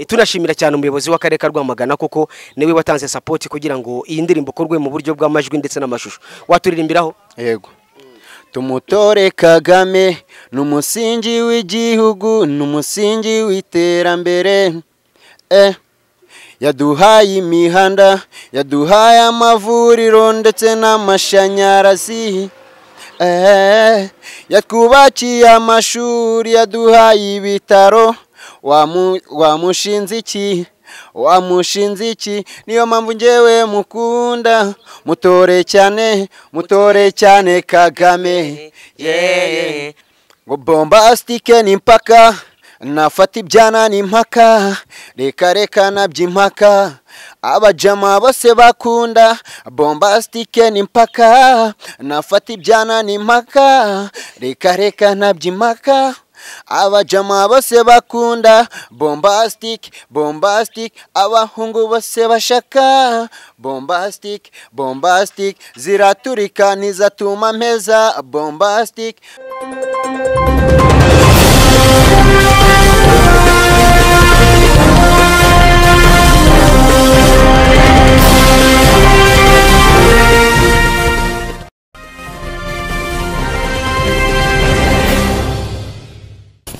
Tunashimira cyane umuyobozi w'akarere ka Rwamagana kuko niwe watanze support kugira ngo iyi ndirimbo ikorwe mu buryo bw'amajwi ndetse n'amashusho. Waturirimbiraho? Yego. Tumutore Kagame ni umusingi w'igihugu, ni umusingi w'iterambere. Yaduhaye imihanda, yaduhaye amavuriro ndetse n'amashanyarazi. Yatwubakiye amashuri, yaduhaye ibitaro. Wamushinze iki? Wamushinze iki? Niyo mpamvu njyewe mukunda. Mutore cyane, mutore cyane Kagame. Yeah. Ngo bombastike ni mpaka, nafata ibyana ni mpaka, reka reka nabyimpaka, abajama bose bakunda. Bombastike ni mpaka, nafata ibyana ni mpaka, reka reka nabyimpaka, abajama bose bakunda. Bombastic, bombastic, abahungu bose bashaka. Bombastic, bombastic, ziraturika nizatuma mpeza. Bombastic.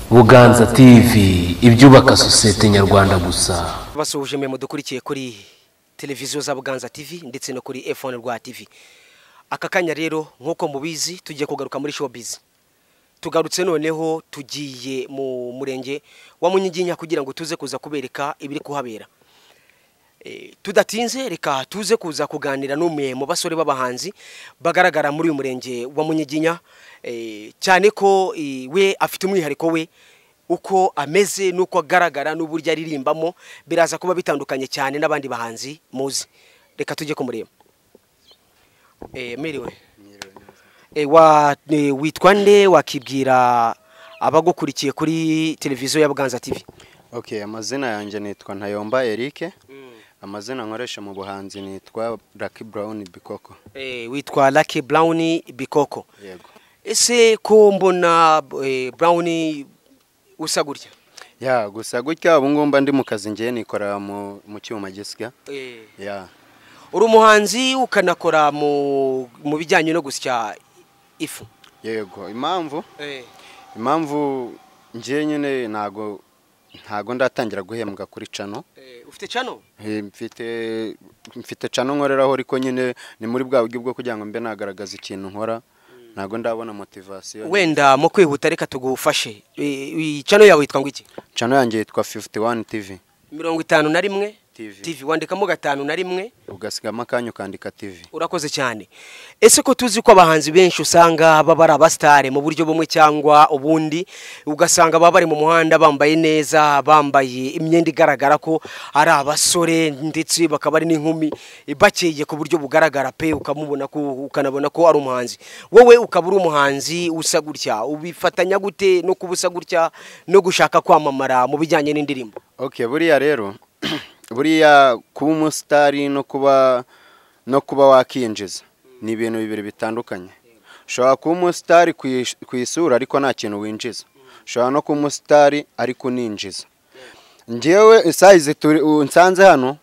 Buganza TV, ibyubaka sosiyete nyarwanda gusa. Basuhuje mwe mudukurikiye kuri televiziyo za Buganza TV ndetse no kuri F1 Rwa TV. Aka kanya rero nkuko mubizi tugiye kugaruka muri showbiz. Tugarutse noneho tugiye mu murenge wa Munyiginya kugira ngo tuze kuza kubereka ibiri kuhabera. Tudatinze reka tuze kuza kuganira n'umwe mu basore b'abahanzi bagaragara muri uyu murenge wa Munyiginya, cyane ko we afite umwihariko we uko ameze nuko agaragara n'uburyo aririmbamo biraza kuba bitandukanye cyane n'abandi bahanzi muzi. Reka tujye kumureba. Miriwe. Witwa nde, wakibwira abagukurikiye kuri televiziyo ya Buganza TV? Okay, amazina yanjye nitwa Ntayomba Eric. Amazina nkoresha mu buhanzi nitwa Lucky Brown Bikoko. Witwa Lucky Brown Bikoko. Yego. Ese ko mbona Brown usa gutya? Ya, gusa gutya ubu ngomba ndi mu kazi ngiye nikora mu cyuma gisya. Ya. Uri umuhanzi ukanakora mu bijyanye no gusya ifu. Yego, impamvu? Impamvu ngiye nyine ntago ndatangira guhembwa kuri channel. Ufite channel? Mfite channel nkoreraho, ariko nyine ni muri bwa buryo bwo kugira ngo mbe nagaragaza ikintu nkora. Ntago ndabona motivation. Wenda mu kwihuta reka tugufashe. Channel yawe yitwa ngo iki? Channel yanjye yitwa 51 TV. 51 TV. TV wandikamo 51 ugasigamo akanya ukandika TV. Urakoze cyane. Ese ko tuzi ko abahanzi benshi usanga baba ari abastare mu buryo bumwe cyangwa ubundi, ugasanga baba bari mu muhanda bambaye neza, bambaye imyenda igaragara ko ari abasore ndetse bakaba ari n'inkumi bakeye ku buryo bugaragara pe, ukamubona ko ukanabona ko ari umuhanzi. Wowe ukaba uri umuhanzi usa gutya, ubifatanya gute no kubusa gutya no gushaka kwamamara mu bijyanye n'indirimbo? Okay, buriya rero buriya kuba umusitari no kuba wakinjiza ni ibintu bibiri bitandukanye. Ushobora kuba umusitari ku isura ariko nta kintu winjiza. Ushobora no kuba umusitari ariko uninjiza. Njyewe size nsanze hano,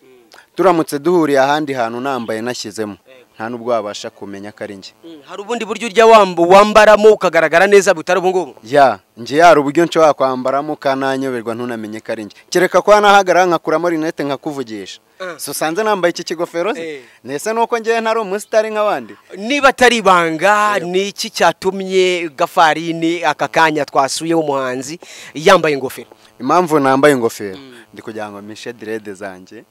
turamutse duhuriye ahandi hantu nambaye nashyizemo, nta nubwo wabasha kumenya ko ari njye. Hari ubundi buryo urya wambaramo ukagaragara neza butari ubu ngubu? Ya, njye hari uburyo nshobora kwambaramo kananyoberwa ntunamenye ko ari njye. Kereka ko nahagarara nkakuramo rinete nkakuvugisha. So sanze nambaye iki kigofero se? Nese nuko njye ntari umusitari nk'abandi. Niba atari ibanga, ni iki cyatumye Gafarini aka kanya twasuye umuhanzi yambaye ingofero? Impamvu nambaye ingofero ndi kugira ngo mishe dread zanjye.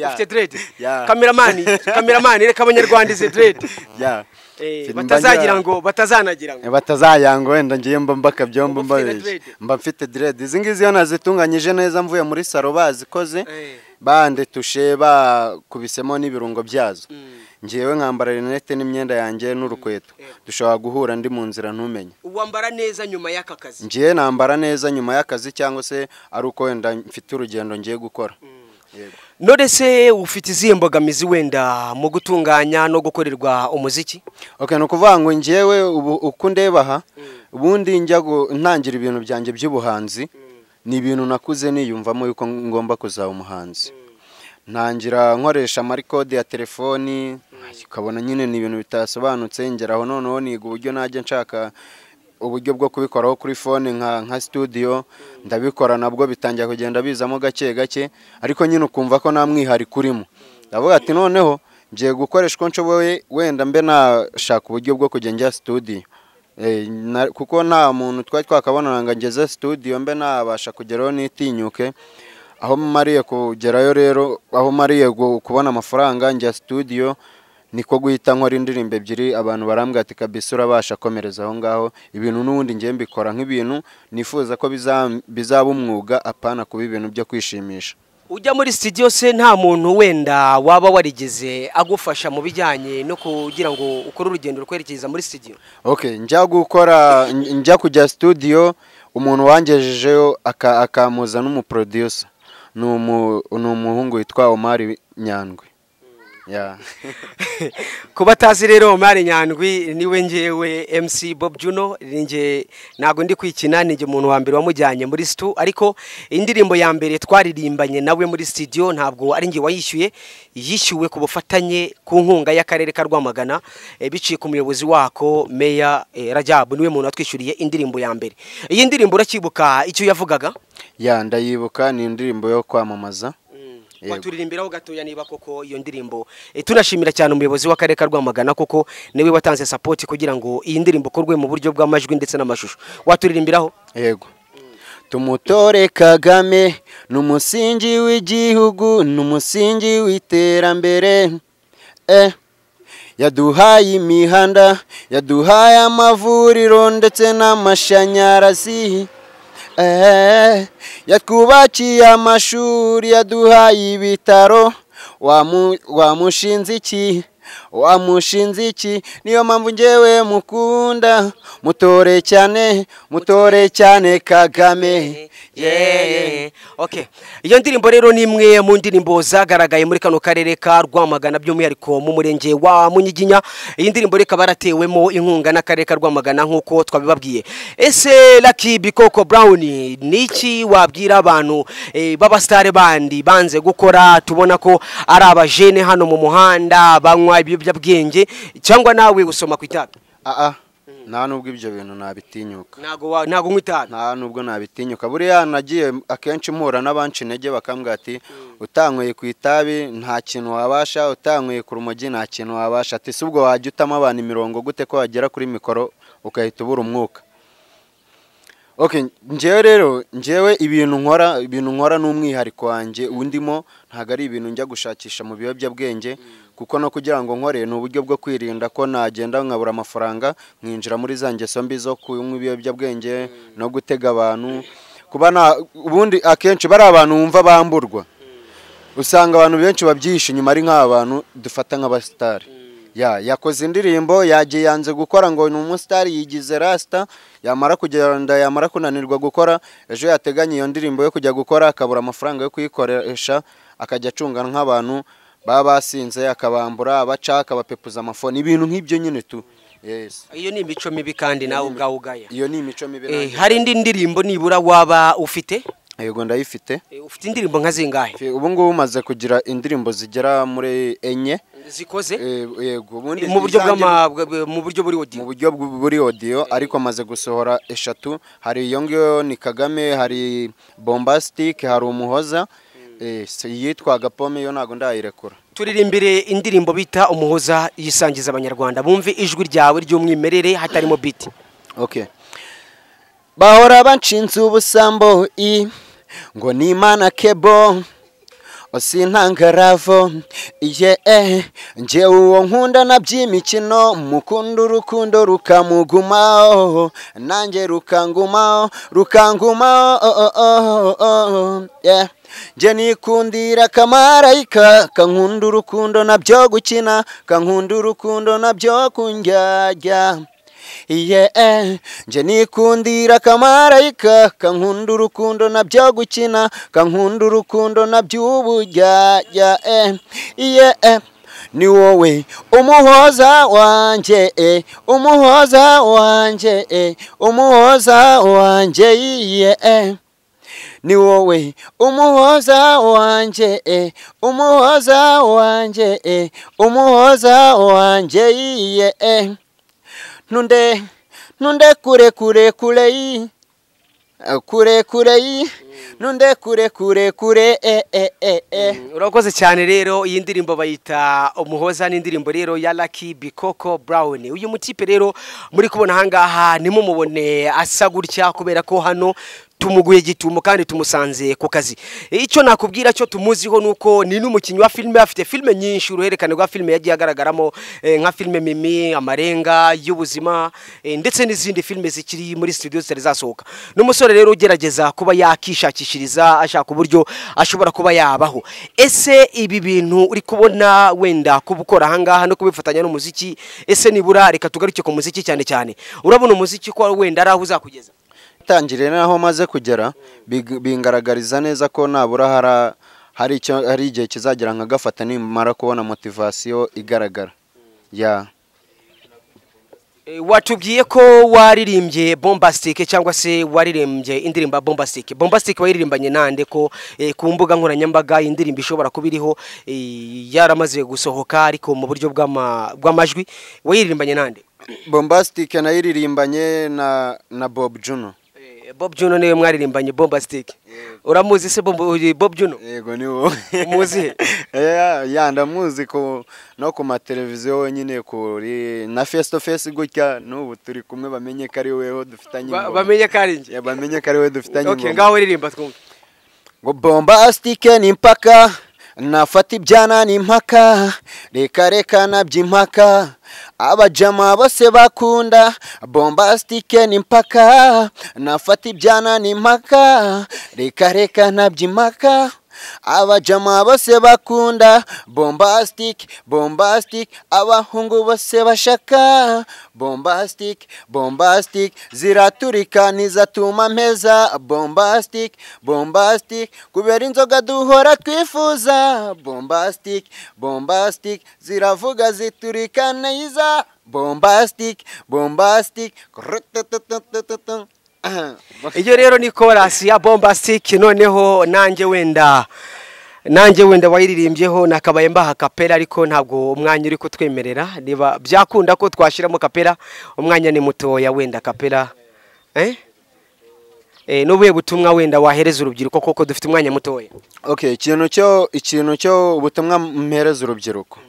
Ufite dread? Cameraman reka abanyarwanda ize dread. Ya. Batazagira ngo batazanagira ngo batazayanga wenda ngiye mba mbakabyomba mbabeshye. Mba mfite dread. Izi ngizi yo nazitunganyije neza mvuye muri salo bazikoze. Bande tushe bakubisemo n'ibirungo byazo. Ngiyewe nkambara rinete n'imyenda yanjye n'urukweto. Dushobora guhura ndi mu nzira ntumenye. Uwambara neza nyuma y'aka kazi? Ngiye nambara neza nyuma y'akazi cyangwa se ari uko wenda mfite urugendo ngiye gukora. None se ufite izihe mbogamizi wenda mu gutunganya no gukorerwa umuziki? Okay, no kuvuga ngo ngiyewe ubu uko ndeba aha, ubundi njya ntangira ibintu byanjye by'ubuhanzi. Ni ibintu nakuze niyumvamo yuko ngomba kuzaba umuhanzi. Ntangira nkoresha amarikodi ya telefoni, ukabona nyine ni ibintu bitasobanutse. Ngeraho noneho niga uburyo najya nshaka uburyo bwo kubikoraho kuri phone nka studio, ndabikora nabwo bitangira kugenda bizamo gake gake, ariko nyine ukumva ko nta mwihariko urimo. Ndavuga ati noneho ngiye gukoresha uko nshoboye, wenda mbe nashaka uburyo bwo kujya njya studio. Kuko nta muntu twari twakabonana ngo ngeze studio mbe nabasha kugeraho nitinyuke. Aho mariye kugerayo rero, aho mariye kubona amafaranga njya studio, niko guhita nkora indirimbo ebyiri, abantu barambwira ati kabisa urabasha komereza aho ngaho. Ibintu n'ubundi ngiye mbikora nk'ibintu nifuza ko bizaba umwuga, apana kuba ibintu byo kwishimisha. Ujya muri studio se nta muntu wenda waba warigeze agufasha mu bijyanye no kugira ngo ukore urugendo rukwerekeza muri studio? Okay, njya kujya studio, umuntu wangejejeyo akamuza n'umuproducer, ni umuhungu witwa Omar Nyandwi. Yeah. Kuba tazi rero Omar Nyandwi niwe ngewe MC Bob Juno, ninjye ntago ndi kwikina, ninjye umuntu wa mbere wamujyanye muri stu, ariko indirimbo ya mbere twaririmbanye nawe muri studio ntabwo ari nge wayishyuye, yishyuwe ku bufatanye ku nkunga y'akarere ka Rwamagana, biciye ku muyobozi wako Meya Rajabu, niwe muntu watwishyuriye indirimbo ya mbere. Iyi ndirimbo urakibuka icyo yavugaga? Ya, ndayibuka, ni indirimbo yo kwamamaza. Waturirimbiraho gatoya niba koko iyo ndirimbo. Tunashimira cyane umuyobozi w'akarere ka Rwamagana kuko niwe watanze support kugira ngo iyi ndirimbo ikorwe mu buryo bw'amajwi ndetse n'amashusho. Waturirimbiraho? Yego. Tumutore Kagame ni umusingi w'igihugu, ni umusingi w'iterambere. Yaduhaye imihanda, yaduhaye amavuriro ndetse n'amashanyarazi. Yatwubakiye amashuri, yaduhaye ibitaro, wamushinze iki? Wamushinze iki? Niyo mpamvu ngewe mukunda, mutore cyane, mutore cyane Kagame. Yeah. Okay. Iyo ndirimbo rero ni imwe mu ndirimbo zagaragaye muri kano karere ka Rwamagana, by'umwihariko mu murenge wa Munyiginya. Iyi ndirimbo reka baratewemo inkunga n'akarere ka Rwamagana nk'uko twabibabwiye. Ese Lucky Bikoko Brown, niki wabwira abantu b'abastare bandi banze gukora, tubona ko ari abajene hano mu muhanda banywa ibiyobyabwenge, cyangwa nawe usoma ku itabi? Nta nubwo ibyo bintu nabitinyuka. Ntago nywa itabi. Nta nubwo nabitinyuka. Buriya nagiye akenshi mpura n'abanci intege bakambwira ati utanyweye ku itabi nta kintu wabasha, utanyweye ku rumogi nta kintu wabasha, ati si ubwo wajya utama abantu imirongo gute ko wagera kuri mikoro ukahita ubura umwuka. Okay, njyewe rero, njyewe ibintu nkora n'umwihariko wanjye undimo, ntago ari ibintu njya gushakisha mu biyobyabwenge, kuko no kugira ngo nkore ni uburyo bwo kwirinda ko nagenda nkabura amafaranga nkinjira muri za ngeso mbi zo kunywa ibiyobyabwenge no gutega abantu. Kuba ubundi akenshi bari abantu wumva bamburwa, usanga abantu benshi babyihishe inyuma ari nk'abantu dufata nk'abasitari. Yakoze indirimbo yagiye yanze gukora ngo ni umusitari, yigize rasta, yamara kugenda yamara kunanirwa gukora, ejo yateganya iyo ndirimbo yo kujya gukora akabura amafaranga yo kuyikoresha, akajya acungana nk'abantu baba basinze, akabambura, abaca, akabapepuza amafoni, ibintu nk'ibyo nyine tu. Yes. Iyo ni imico mibi kandi nawe ubwawe ugaya. Iyo ni imico mibi. Hari indi ndirimbo nibura waba ufite? Yego ndayifite. Ufite indirimbo nka zingahe? Ubu ngubu umaze kugira indirimbo zigera muri 4 zikoze? Yego, ubundi mu buryo mu buryo buri audio. Mu buryo buri audio, ariko maze gusohora 3. Hari iyo ngiyo ni Kagame, hari Bombastic, hari Umuhoza. Yitwaga Pome, yo ntago ndayirekura. Turirimbire indirimbo bita Umuhoza yisangiza abanyarwanda bumve ijwi ryawe ry'umwimerere hatarimo beat. Okay. Bahora banshinze ubusambo ngo ni Imana kebo osintangaravo ye nje uwo nkunda nabyimikino, mukunda urukundo rukamugumaho nanjye rukangumaho rukangumaho. Yeah. Nje nikundira kamarayika kankunda urukundo nabyo gukina, kankunda urukundo nabyo kunjyajya. Yeah, nje nikundira kamarayika kankunda urukundo nabyo gukina, kankunda urukundo nabyubujya. Yeah, ni wowe umuhoza wanjye, umuhoza wanjye, umuhoza wanjye. Yeah. Ni wowe umuhoza wanjye, umuhoza wanjye, umuhoza wanjye, iye. Ntunde ntunde kure kure kure kure kure, ntunde kure kure kure. Urakoze cyane. Rero iyi ndirimbo bayita Umuhoza, ni indirimbo rero ya Lucky Bikoko Brown. Uyu mutipe rero muri kubona ahangaha, nimumubone asa gutya kubera ko hano tumuguye gitumo kandi tumusanze ku kazi. Icyo nakubwira cyo tumuziho nuko ni n'umukinnyi wa filime, afite filime nyinshi, uruhererekane rwa filime yagiye agaragaramo, nka filime Mimi, Amarenga y'ubuzima, ndetse n'izindi filime zikiri muri studio zitari zasohoka. N'umusore rero ugerageza kuba yakishakishiriza, ashaka uburyo ashobora kuba yabaho. Ese ibi bintu uri kubona wenda kubukora ahangaha no kubifatanya n'umuziki, ese nibura, reka tugaruke ku muziki cyane cyane, urabona umuziki ko wenda ari aho uzakugeza? Tangiriye naho maze kugera bingaragariza neza ko nabura hari icyo, hari igihe kizagera nkagafata nimara kubona motivation igaragara ya. Watubwiye ko waririmbye Bombastic, cyangwa se waririmbye indirimbo ya Bombastic. Bombastic wayiririmbanye nande, ko ku mbuga nkoranyambaga indirimbo ishobora kuba iriho, yaramaze gusohoka ariko mu buryo bw'amajwi? Wayiririmbanye nande? Bombastic nayiririmbanye na Bob Juno. Bob Juno niwe mwaririmbanye Bombastic. Uramuzi se Bob Juno? Yego, ni wowe. Umuzi he? Ya, ndamuzi ko no ku mateleviziyo nyine, kuri na face to face gutya n'ubu turi kumwe, bamenye ko ari weho dufitanye ingoma. Bamenye ko ari njye? Ya, bamenye ko ari we dufitanye Okay, ingoma. Ngaho ririmba twumve. Ngo bombastic ni impaka, nafata ibyana ni impaka, reka reka nabyo impaka, abajama bose bakunda bombastic ni impaka, nafata ibyana ni impaka, reka reka nabyo impaka, abajama bose bakunda bombastic, bombastic, abahungu bose bashaka bombastic, bombastic, ziraturika ntizatuma mpeza bombastic, bombastic, kubera inzoga duhora twifuza bombastic, bombastic, ziravuga ziturika neza bombastic, bombastic. Iyo rero ni chorus ya Bombastic. Noneho nanjye wenda wayiririmbyeho nakabaye mbaha kapera, ariko ntabwo umwanya uri kutwemerera. Niba byakunda ko twashyiramo kapera, umwanya ni mutoya, wenda kapera. N'ubuhe butumwa wenda wahereza urubyiruko, koko dufite umwanya mutoya? Okay, ikintu cyo ubutumwa mpereza urubyiruko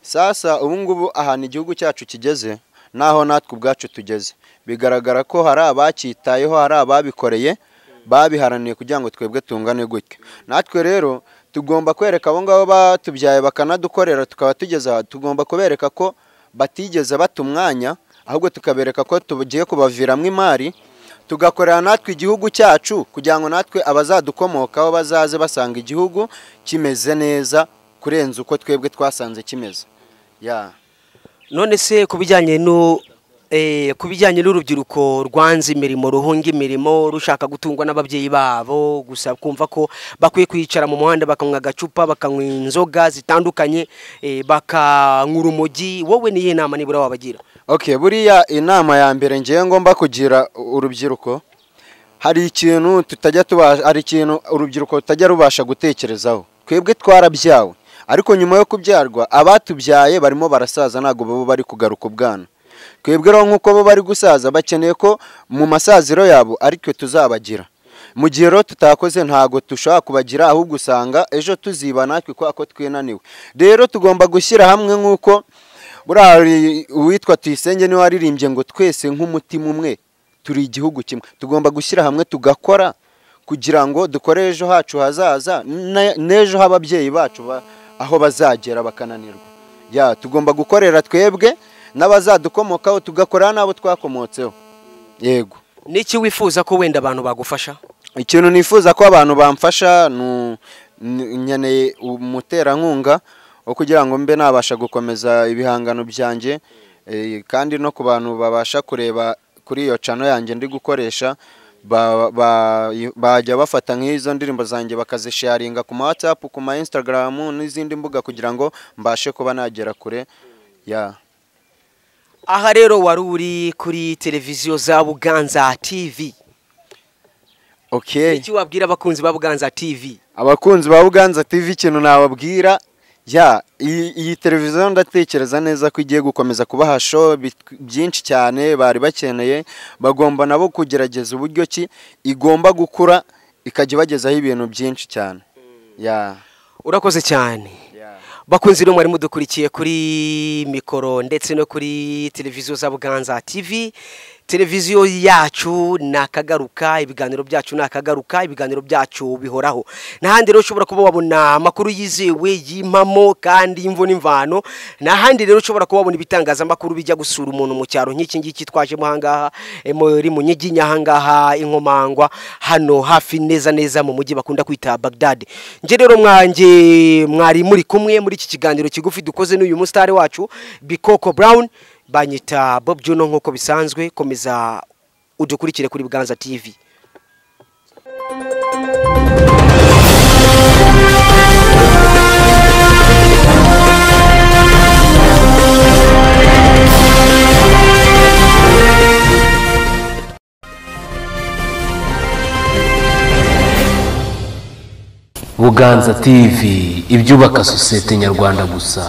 sasa, ubu ngubu ahantu igihugu cyacu kigeze naho natwe ubwacu tugeze, bigaragara ko hari abacyitayeho, hari ababikoreye, babiharaniye kugira ngo twebwe tungane gutyo. Natwe rero tugomba kwereka abo ngabo batubyaye bakanadukorera tukaba tugeze aha, tugomba kubereka ko batigeze bata umwanya, ahubwo tukabereka ko tugiye kubaviramo imari, tugakorera natwe igihugu cyacu kugira ngo natwe abazadukomokaho bazaze basanga igihugu kimeze neza kurenza uko twebwe twasanze kimeze ya. None se ku bijyanye n'urubyiruko rwanze imirimo, ruhunga imirimo, rushaka gutungwa n'ababyeyi babo gusa, kumva ko bakwiye kwicara mu muhanda bakanywa agacupa, bakanywa inzoga zitandukanye, bakanywa urumogi, wowe niyihe nama nibura wabagira? Okay, buriya inama ya mbere ngewe ngomba kugira urubyiruko, hari ikintu urubyiruko rutajya rubasha gutekerezaho. Twebwe twarabyawe, ariko nyuma yo kubyarwa abatubyaye barimo barasaza, ntabwo baba bari kugaruka ubwana. Twebwe rero nk'uko bo bari gusaza, bakeneye ko mu masaziro yabo ariko tuzabagira. Mu gihe rero tutakoze, ntabwo dushobora kubagira, ahubwo usanga ejo tuziba natwe kubera ko twinaniwe. Rero tugomba gushyira hamwe, nk'uko buriya hari uwitwa Tuyisenge niwe waririmbye ngo twese nk'umutima umwe turi igihugu kimwe. Tugomba gushyira hamwe tugakora kugira ngo dukore ejo hacu hazaza n'ejo h'ababyeyi bacu aho bazagera bakananirwa. Ya, tugomba gukorera twebwe n'abazadukomokaho, tugakorera n'abo twakomotseho, yego. Niki wifuza ko wenda abantu bagufasha? Ikintu nifuza ko abantu bamfasha, nkeneye umuterankunga wo kugira ngo mbe nabasha gukomeza ibihangano byanjye, kandi no ku bantu babasha kureba kuri iyo channel yanjye ndi gukoresha, bajya bafata nk'izo ndirimbo zanjye bakazisharinga ku ma WhatsApp, ku ma Instagram n'izindi mbuga, kugira ngo mbashe kuba nagera kure ya. Aha rero wari uri kuri televiziyo za Buganza TV. Okay. Iki wabwira abakunzi ba Buganza TV? Abakunzi ba Buganza TV, ikintu nababwira, ya iyi televiziyo ndatekereza neza ko igiye gukomeza kubaha show byinshi cyane bari bakeneye. Bagomba nabo kugerageza uburyo ki igomba gukura ikajya ibagezaho ibintu byinshi cyane. Ya. Urakoze cyane. Bakunzi rero mwari mudukurikiye kuri mikoro ndetse no kuri televiziyo za Buganza TV, televiziyo yacu nakagaruka, ibiganiro byacu nakagaruka, ibiganiro byacu bihoraho. N'ahandi rero ushobora kuba wabona amakuru yizewe y'impamo kandi y'imvo n'imvano. N'ahandi rero ushobora kuba wabona ibitangazamakuru bijya gusura umuntu mu cyaro nk'iki ngiki twajemo ahangaha, muri Munyiginya ahangaha Inkomangwa, hano hafi neza neza mu mujyi bakunda kwita Baghdad. Nje rero mwanjye mwari muri kumwe muri iki kiganiro kigufi dukoze n'uyu mustari wacu Bikoko Brown. Banyita Bob Juno nkuko bisanzwe, komeza udukurikire kuri Buganza TV. Buganza TV, ibyubaka sosiyete nyarwanda gusa.